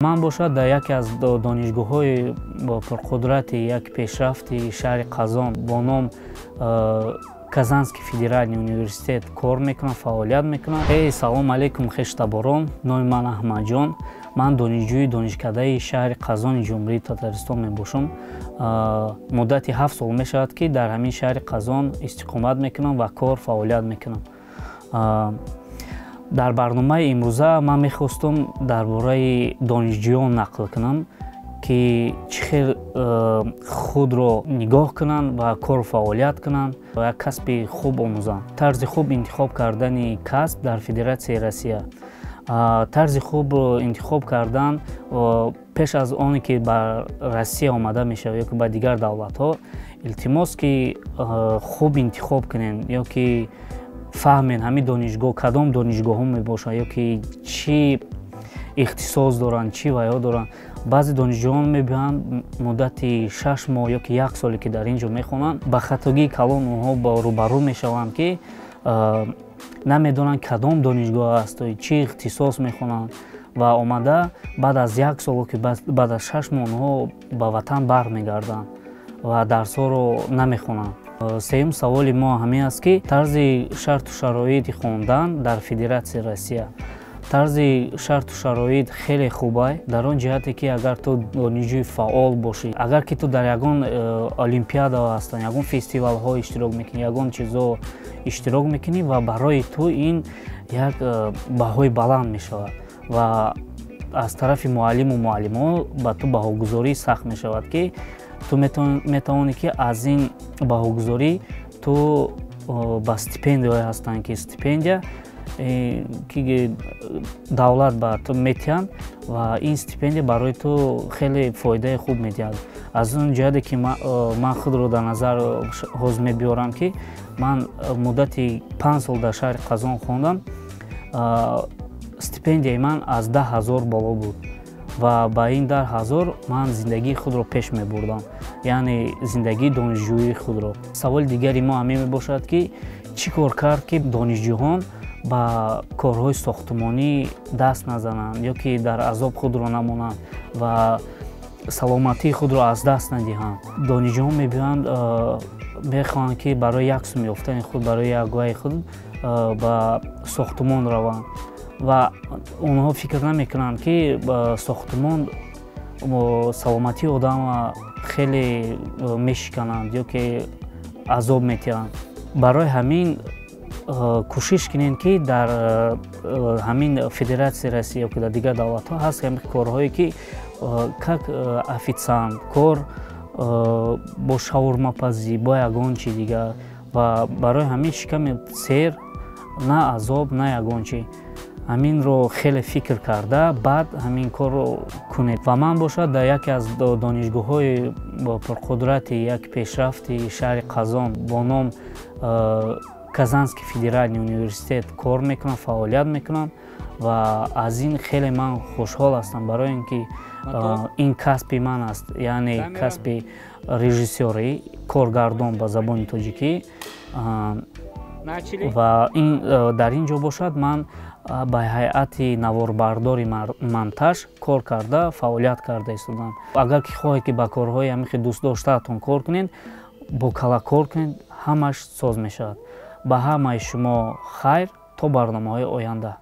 Ман бошад дар яке аз донишгоҳҳои пурқудрати як пешрафти шаҳри Қазон бо ном Казанский федеральный университет кор мекунам, фаъолият мекунам. Эй, салом алейкум, хештаборон! Номи ман Аҳмадҷон, ман донишҷӯи донишкадаи шаҳри Қазони Ҷумҳурии Татаристон мебошам. Муддати 7 сол мешавад, ки дар ҳамин шаҳри Қазон истиқомат мекунам ва кор фаъолият мекунам. Дар барномаи имрӯза ман мехостум дар бораи донишҷӯён нақл кунам, ки чӣ хел худро нигоҳ кунанд ва кору фаъолият кунанд ва як касби хуб омӯзанд. Тарзи хуб интихоб кардани касб дар Федератсияи Россия, тарзи хуб интихоб кардан пеш аз оне ки ба Россия омада мешавад ё ки ба дигар давлатҳо, илтимос, ки хуб интихоб кунед ё ки фаҳмед, ҳамин донишгоҳ кадом донишгоҳҳо мебошад ё ки чӣ ихтисос доранд, чӣ ваё доранд. Баъзе донишҷӯён мебиёянд, муддати 6 моҳ ё ки як соле ки дар ин ҷо мехонанд, ба хатогии калон онҳо рӯбарӯ мешаванд, ки намедонанд, кадом донишгоҳ аст, чӣ ихтисос мехонанд, ва омада баъд аз як сол, ки баъд аз 6 моҳ онҳо ба ватан бармегарданд ва дарсҳоро намехонанд. Сеюм саволи мо ҳамин аст, ки тарзи шарту шароити хондан дар Федератсияи Россия. Тарзи шарту шароит хеле хубай дар он ҷиҳате, ки агар ту донишҷӯи фаъол бошӣ, агар ки ту дар ягон олимпиада ҳастанд, ягон фестивалҳо иштирок мекунӣ, ягон чизо иштирок мекунӣ ва барои ту ин як баҳои баланд мешавад ва аз тарафи муаллиму муаллимҳо ба ту баҳогузорӣ сахт мешавад, ки ту метавонӣ, ки аз ин баҳогузорӣ ту ба стипендияҳое ҳастанд, ки стипендия, ки давлат ба ту метиҳанд, ва ин стипендия барои ту хеле фоидаи хуб медиҳад. Аз он ҷиҳате ки ман худро дар назар ҳозир мебиёрам, ки ман муддати 5 сол дар шаҳри Қазон хондам, стипендияи ман аз 10 000 боло буд ва ба ин 10 000 ман зиндагии худро пеш мебурдам, яъне зиндагии донишҷӯии худро. Саволи дигари мо ҳамин мебошад, ки чӣ кор кард, ки донишҷӯҳон ба корҳои сохтумонӣ даст назананд ё ки дар азоб худро намонанд ва саломатии худро аз даст надиҳанд. Донишҷӯҳон мебиёянд, мехоҳанд, ки барои як сум ёфтани худ, барои як гӯҳаи худ ба сохтумон раванд ва онҳо фикр намекунанд, ки сохтумон саломатии одамро хеле мешикананд ё ки азоб медиҳанд. Барои ҳамин кӯшиш кунед, ки дар ҳамин Федератсияи Россия ё ки дар дигар давлатҳо ҳаст ҳамин корҳое, ки как официант кор, бо шаурмапазӣ, бо ягон чи дигар, ва барои ҳамин шиками сер, на азоб, на ягон чи. Ҳаминро хеле фикр карда, баъд ҳамин корро кунед. Ва ман бошад дар яке аз донишгоҳҳои пурқудрати як пешрафти шаҳри Қазон бо ном Казанский федеральный университет кор мекунам, фаъолият мекунам ва аз ин хеле ман хушҳол ҳастам, барои ин ки ин касби ман аст, яъне касби режиссёрӣ, коргардон ба забони тоҷикӣ. Ва дар ин ҷо бошад, ман ба ҳайати наворбардори монтаж кор карда, фаъолият карда истодам. Агар ки хоҳед, ки ба корҳои ҳамин хел дӯстдоштаатон кор кунед, бо кала кор кунед, ҳамаш соз мешавад. Ба ҳамаи шумо хайр, то барномаҳои оянда.